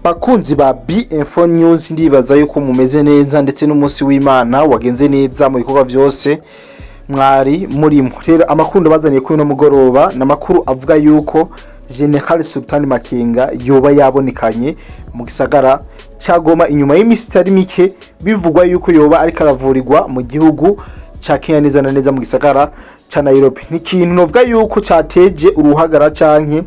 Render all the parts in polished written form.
Bakunzi ba B-Info News, ndibaza yuko mumeze neza, ndetse n'umunsi w'Imana wagenze neza mu bikorwa byose mwari murimo. Rero amakuru ndabazaniye kuri uno mugoroba ni amakuru avuga yuko General Sultan Makenga yoba yabonekanye mu gisagara ca Goma inyuma y'imisi itari mike bivugwa yuko yoba ariko aravurirwa mu gihugu ca Kenya, neza na neza mu gisagara ca Nairobi. Ni ikintu novuga yuko cateje uruhagara canke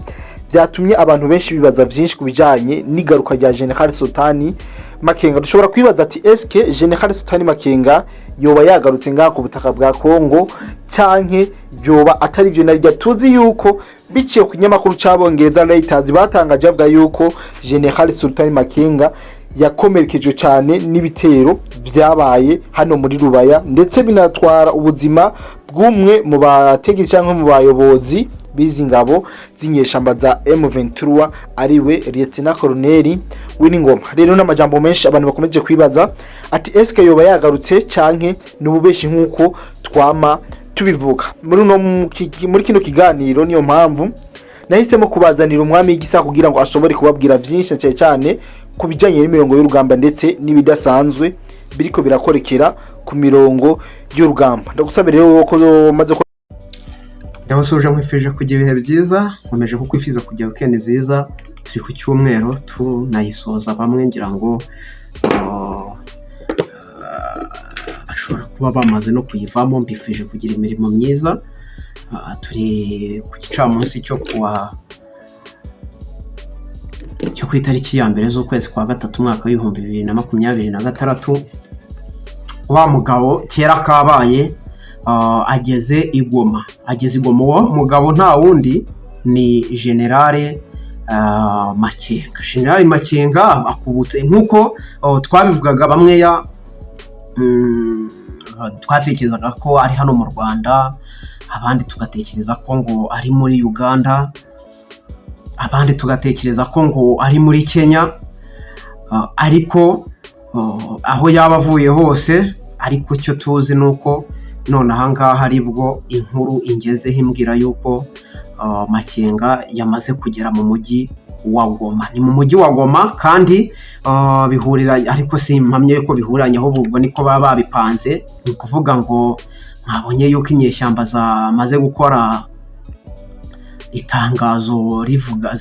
vyatumye abantu benshi bibaza vyinshi ku bijanye n'igaruka rya General Sultani Makenga. Dushobora kwibaza ati: "Eske General Sultani Makenga yoba yagarutse ngaha ku butaka bwa Kongo canke yoba atari vyo?" Narirya tuzi yuko biciye ku kinyamakuru c'Abongereza Reuters, batangaje bavuga yuko General Sultani Makenga yakomerekejwe cyane n'ibitero vyabaye hano muri Rubaya, ndetse binatwara ubuzima bw'umwe mu bategetsi cyangwa mu bayobozi bizi ngabo z'inyeshamba za M23, ariwe Lieutenant Colonel Willy. Rero n'amajambo menshi abantu bakomeje kwibaza ati: "Eske yoba yagarutse canke n'ububeshi nkuko twama tubivuga?" Muri kino kiganiro, niyo mpamvu nahisemo kubazanira umwami w'igisa kugira ngo ashobore kubabwira vyinshi, cyane cyane ku bijyanye n'imirongo y'urugamba ndetse n'ibidasanzwe biriko birakorekera ku mirongo y'urugamba. Ndagusaba rero ko maze ko Ndabasuhuje, nkwifurije kugira ibihe byiza, nkomeje kukwifuza kugira weekend nziza. Turi ku cyumweru tunayisoza, bamwe ngira ngo bashobora kuba bamaze no kuyivamo. Mbifurije kugira imirimo myiza. Turi ku gicamunsi cyo ku itariki ya 1 z'ukwezi kwa gatatu, umwaka w'2026. Wa mugabo kera kabaye, ageze i Goma, ageze i Goma. Uwo mugabo nta wundi ni General Makenga. General Makenga akubutse nk'uko twabivugaga, bamwe twatekerezaga ko ari hano mu Rwanda, abandi tugatekereza ko ngo ari muri Uganda, abandi tugatekereza ko ngo ari muri Kenya. Ariko aho yaba avuye hose, ariko icyo tuzi ni uko none aha ngaha aribwo inkuru ingezeho imbwira yuko Makenga yamaze kugera mu mujyi wa Goma. Ni mu mujyi wa Goma kandi bihuriranye, ariko si impamya yuko bihuriranye, ahubwo ubwo niko baba babipanze. Ni ukuvuga ngo mwabonye yuko inyeshyamba zamaze gukora itangazo rivuga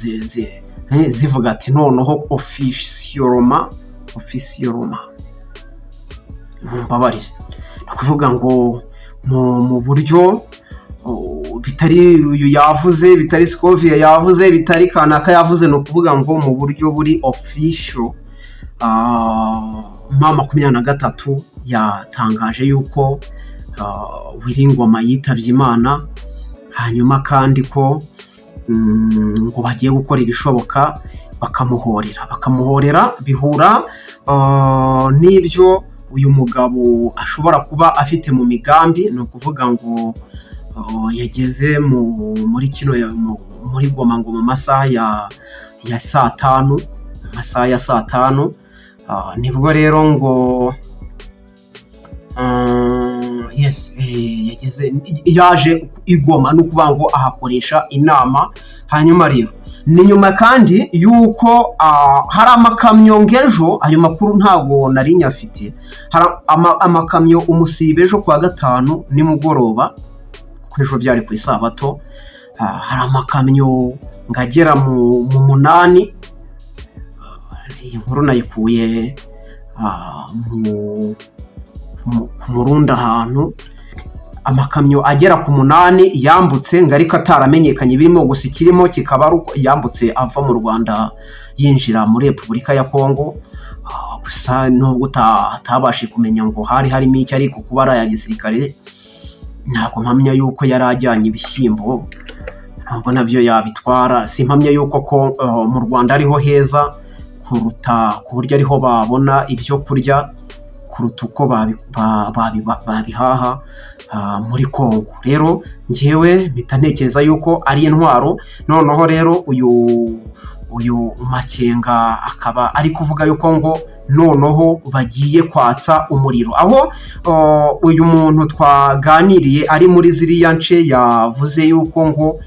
zivuga ati noneho officiellement, officiellement, mumbabarire, ni ukuvuga ngo mu buryo bitari uyu yavuze, bitari Scovia yavuze, bitari kanaka yavuze, ni ukuvuga ngo mu buryo buri official, M23 yatangaje yuko Willy Ngoma yitabye Imana, hanyuma kandi ko ngo bagiye gukora ibishoboka bakamuhorera, bakamuhorera. Bihura n'ibyo uyu mugabo ashobora kuba afite mu migambi. Ni ukuvuga ngo yageze muri kino muri Goma ngo mu masaha ya saa 5, mu masaha ya saa 5. Nibwo rero ngo yes, yageze, yaje i Goma, ni ukuvuga ngo ahakoresha inama. Hanyuma rero ni nyuma kandi y'uko hari amakamyo ng'ejo, ayo makuru ntabwo nari nyafite, hari amakamyo umusibe ejo kuwa gatanu nimugoroba, kuko ejo byari ku isabato. Hari amakamyo ngagera mu 8. Iyi nkuru nayikuye ku Murundi, ahantu amakamyo agera ku 8 yambutse ngo ariko ataramenyekanye birimo, gusa ikirimo kikaba ari uko yambutse ava mu Rwanda yinjira muri Repubulika ya Kongo. Gusa nubwo atabashije kumenya ngo hari harimo icyo, ariko kuba ari aya gisirikare ntabwo mpamya yuko yari ajyanye ibishyimbo, ntabwo nabyo yabitwara. Si impamya yuko ko mu Rwanda ariho heza kuruta ku buryo ariho babona ibyo kurya kuruta uko babihaha muri Kongo. Rero njyewe mpita ntekereza yuko ari intwaro. Noneho rero uyu Makenga akaba ari kuvuga yuko ngo noneho bagiye kwatsa umuriro. Aho uyu muntu twaganiriye ari muri ziriya nce yavuze yuko ngo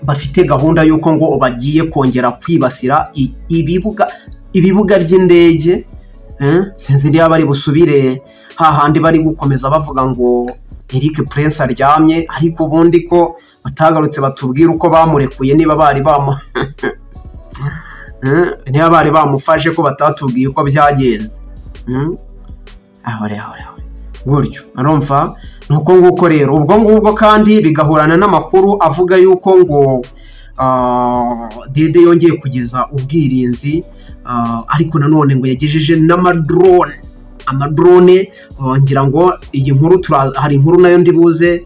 Bafite gahunda y'uko ngo bagiye kongera kwibasira ibibuga by'indege. Sinzi niba bari busubire hahandi bari gukomeza bavuga ngo Eric Prince aryamye, ariko ubundi ko batagarutse batubwira uko bamurekuye, niba bari bamufashe, ko batatubwiye uko byagenze. Ahore ahore ahore gutyo, urumva ni uko nguko. Rero ubwo ngubwo kandi bigahurana n'amakuru avuga yuko ngo Dede yongeye kugeza ubwirinzi, ariko nanone ngo yagejeje n'amadrone. Amadrone, ngira ngo iyi nkuru hari inkuru nayo ndi buze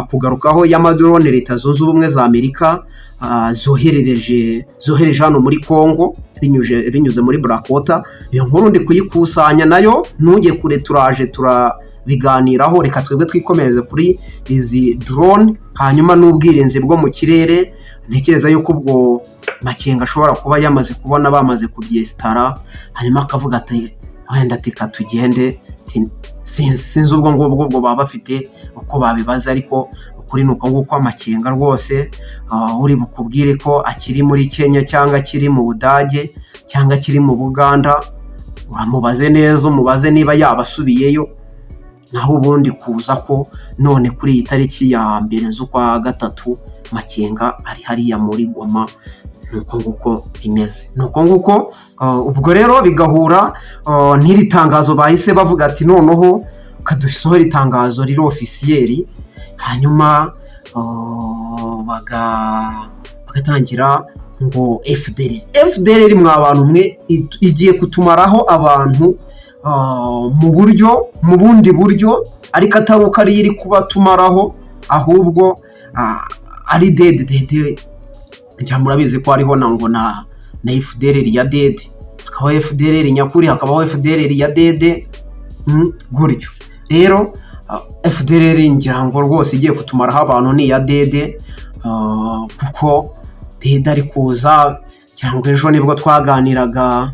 kugarukaho y'amadrone Leta Zunze Ubumwe za Amerika zohereje hano muri Congo binyuze muri Blackwater. Iyo nkuru ndi kuyikusanya nayo, ntujye kure, turaje turabiganiraho. Reka twebwe twikomereze kuri izi drone, hanyuma n'ubwirinzi bwo mu kirere. Ntekereza yuko ubwo Makenga ashobora kuba yamaze kubona bamaze kubyesitara, hanyuma akavuga ati wenda ati tugende. Sinzi ubwo ngubwo ubwo baba bafite uko babibaza, ariko ukuri ni uko nguko. Amakenga rwose, uri bukubwire ko akiri muri Kenya cyangwa akiri mu Budage cyangwa akiri mu Buganda, uramubaze neza, umubaze niba yaba asubiyeyo. Naho ubundi kuza ko none kuri iyi tariki ya 1 z'ukwa 3 Makenga ari hariya muri Goma, ni uko nguko bimeze, ni uko nguko. Ubwo rero bigahura n'iri tangazo bahise bavuga ati noneho kadusohora itangazo riri officiel, hanyuma bagatangira ngo FDLR, FDLR mwa bantu mwe, igiye kutumaraho abantu mu bundi buryo, ariko atari uko ariyo iri kubatumaraho, ahubwo ari Dede. Dede ngira murabizi ko hariho na ngo na FDLR ya Dede, hakabaho FDLR nyakuri, hakabaho FDLR ya Dede, gutyo rero. FDLR ngira ngo rwose igiye kutumaraho abantu ni iya Dede, kuko Dede ari kuza. Ngira ngo ejo nibwo twaganiraga,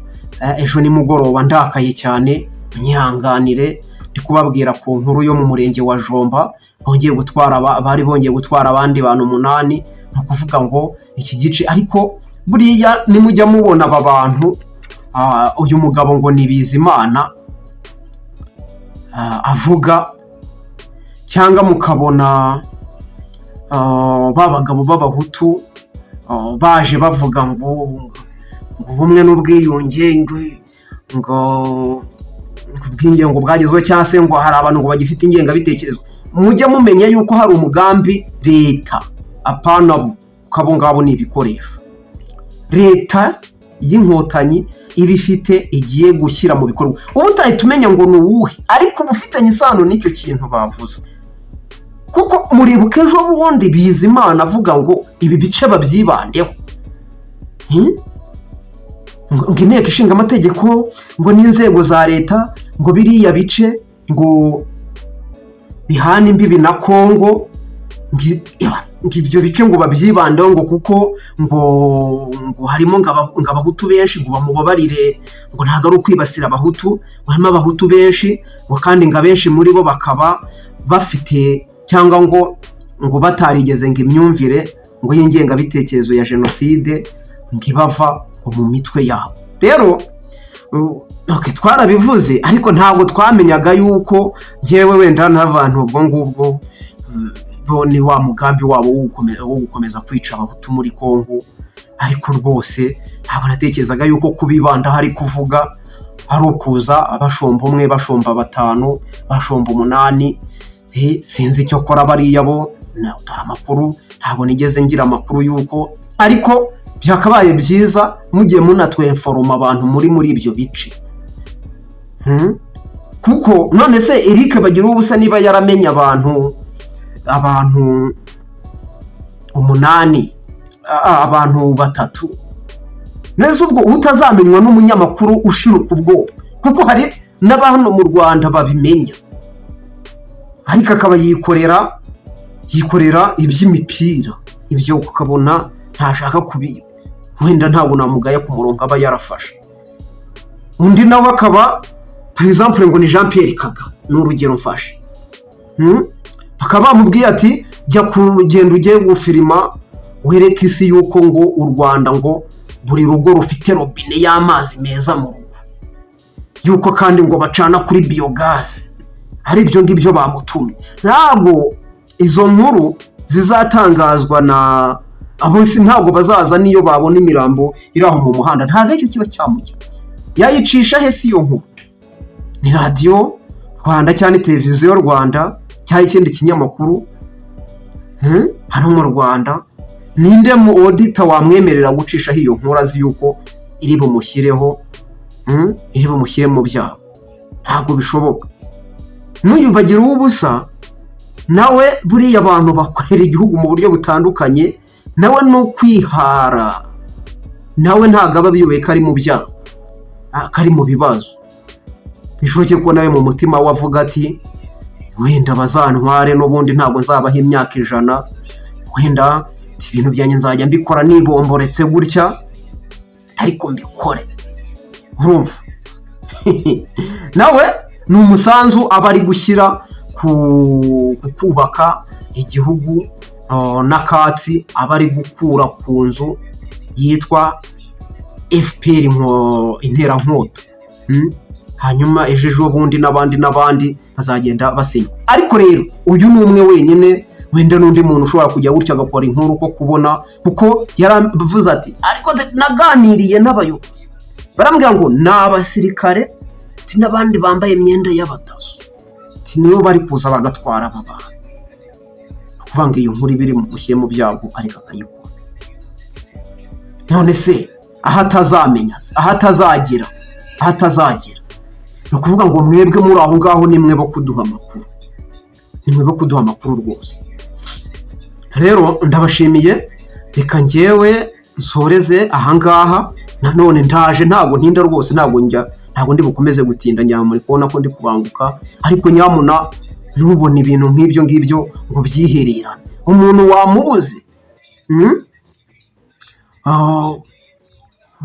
ejo nimugoroba ndakaye cyane, munyihanganire, ndi kubabwira ku nkuru yo mu murenge wa Jomba bongeye gutwara, bari bongeye gutwara abandi bantu umunani. Ni ukuvuga ngo iki gice, ariko buriya nimujya mubona aba bantu, uyu mugabo ngo ni Bizimana avuga, cyangwa mukabona ba bagabo b'Abahutu baje bavuga ngo ubumwe n'ubwiyunge, ngo ubwiyunge ngo bwagezweho, cyangwa se ngo hari abantu ngo bagifite ingengabitekerezo, mujye mumenya yuko hari umugambi leta, apana bo, kuko abo ngabo ni ibikoresho leta y'Inkotanyi iba ifite igiye gushyira mu bikorwa. Uba utahita umenya ngo ni uwuhe, ariko uba ufitanye isano n'icyo kintu bavuze, kuko muribuka ejo bundi Bizimana avuga ngo ibi bice babyibandeho. Ngo Inteko Ishinga Amategeko ngo n'inzego za leta, ngo biriya bice ngo bihana imbibi na Kongo, ngo ibyo bice ngo babyibandeho, ngo kuko ngo harimo ngo Abahutu benshi, ngo bamubabarire, ngo ntabwo ari ukwibasira Abahutu, ngo harimo Abahutu benshi, ngo kandi ngo abenshi muri bo bakaba bafite cyangwa ngo batarigeze ngo imyumvire ngo y'ingengabitekerezo ya jenoside ngo ibava ngo mu mitwe yabo. Rero okay, twarabivuze, ariko ntabwo twamenyaga yuko ngewe wenda n'abantu ubwo ngubwo bo ni wa mugambi wabo wo gukomeza kwica Abahutu muri Kongo. Ariko rwose ntabwo natekerezaga yuko kubibandaho ari kuvuga ari ukuza bashomba umwe, bashomba batanu, bashomba umunani. Sinzi icyo akora bariya bo dore amakuru, ntabwo nigeze ngira amakuru y'uko, ariko byakabaye byiza mugiye munatwenforoma abantu muri ibyo bice. Kuko none se Eric bagira ubusa niba yaramenye abantu umunani, abantu batatu neza, ubwo utazamenywa n'umunyamakuru ushiruka ubwoba, kuko hari n'abahano mu Rwanda babimenya, ariko akaba yikorera iby'imipira, ibyo ukabona ntashaka kubi, wenda ntabwo namugaya ku murongo aba yarafashe. Undi nawe akaba par exemple ngo ni Jean Pierre Kagame, ni urugero mfashe. Bakaba bamubwiye ati jya kugenda ujye gufirima. Wereke isi yuko ngo u Rwanda ngo buri rugo rufite robine y'amazi meza mu rugo, yuko kandi ngo bacana kuri biyogazi. Ari ibyo ngibyo bamutumye. Ntabwo izo nkuru zizatangazwa na abo si, ntabwo bazaza n'iyo babona imirambo iri aho mu muhanda. Ntabwo aricyo kiba cyamujya yayicisha he si iyo nkuru? Ni Radiyo Rwanda cyangwa Televiziyo Rwanda cyangwa ikindi kinyamakuru hano mu Rwanda? Ninde mu auditor wamwemerera gucishaho iyo nkuru azi yuko iri bumushyireho, iri bumushyire mu byago? Ntabwo bishoboka. N'uyu ubusa nawe, buriya abantu bakorera igihugu mu buryo butandukanye, nawe ni ukwihara. Nawe ntabwo aba abiyobewe ko ari mu byago, ko ari mu bibazo. Bishoboke ko nawe mu mutima we avuga ati: "Wenda bazantware, n'ubundi ntabwo nzabaho imyaka 100, wenda ibintu byanjye nzajya mbikora nibomboretse gutya, ariko mbikore." Urumva nawe ni umusanzu aba ari gushyira ku kubaka igihugu, n'akatsi aba ari gukura ku nzu yitwa FPR interankota. Hanyuma ejo ejo bundi n'abandi n'abandi bazagenda basinya. Ariko rero uyu ni umwe wenyine. Wenda n'undi muntu ushobora kujya gutya agakora inkuru ko kubona, kuko yaravuze ati: "Ariko naganiriye n'abayobozi, barambwira ngo ni abasirikare n'abandi bambaye imyenda y'abadaso, nibo bari kuza bagatwara aba bantu." Kuvuga ngo iyo nkuru iba iri mushyire mu byago, ariko akayikora. None se aho atazamenya se, aho atazagera, aho atazagera? Ni ukuvuga ngo mwebwe muri aho ngaho ni mwe bo kuduha amakuru, ni mwe bo kuduha amakuru rwose. Rero ndabashimiye, reka ngewe nsoreze ahangaha. Nanone ndaje, ntabwo ntinda rwose, ntabwo njya, ntabwo ndi bukomeze gutinda. Njya muri kubona ko ndi kubanguka, ariko nyamuna ntubone ibintu nk'ibyo ngibyo ngo byihererane. Umuntu wamubuze,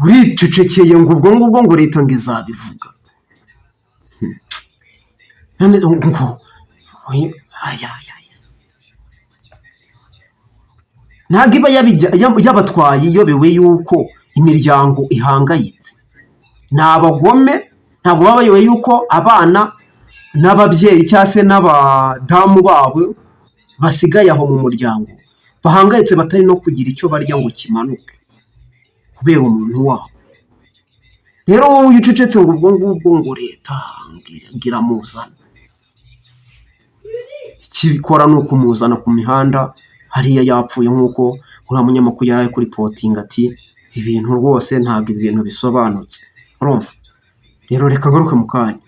Uricecekeye ngo ubwo ngubwo ngo leta ngo izabivuga. None ngo aya, aya, aya. Ntabwo iba yabatwaye iyobewe yuko imiryango ihangayitse. Ni abagome, ntabwo baba bayobewe yuko abana n'ababyeyi cyangwa se n'abadamu babo basigaye aho mu muryango bahangayitse, batari no kugira icyo barya ngo kimanuke kubera umuntu wabo. Rero wowe iyo ucecetse ngo ubwo ngubwo ngo leta ngo iramuzana, ikibikora ni ukumuzana ku mihanda hariya yapfuye, nk'uko uriya munyamakuru yari ari kuripotinga ati: "Ibintu rwose ntabwo ibintu bisobanutse." Urumva rero, reka ngaruke mu kanya.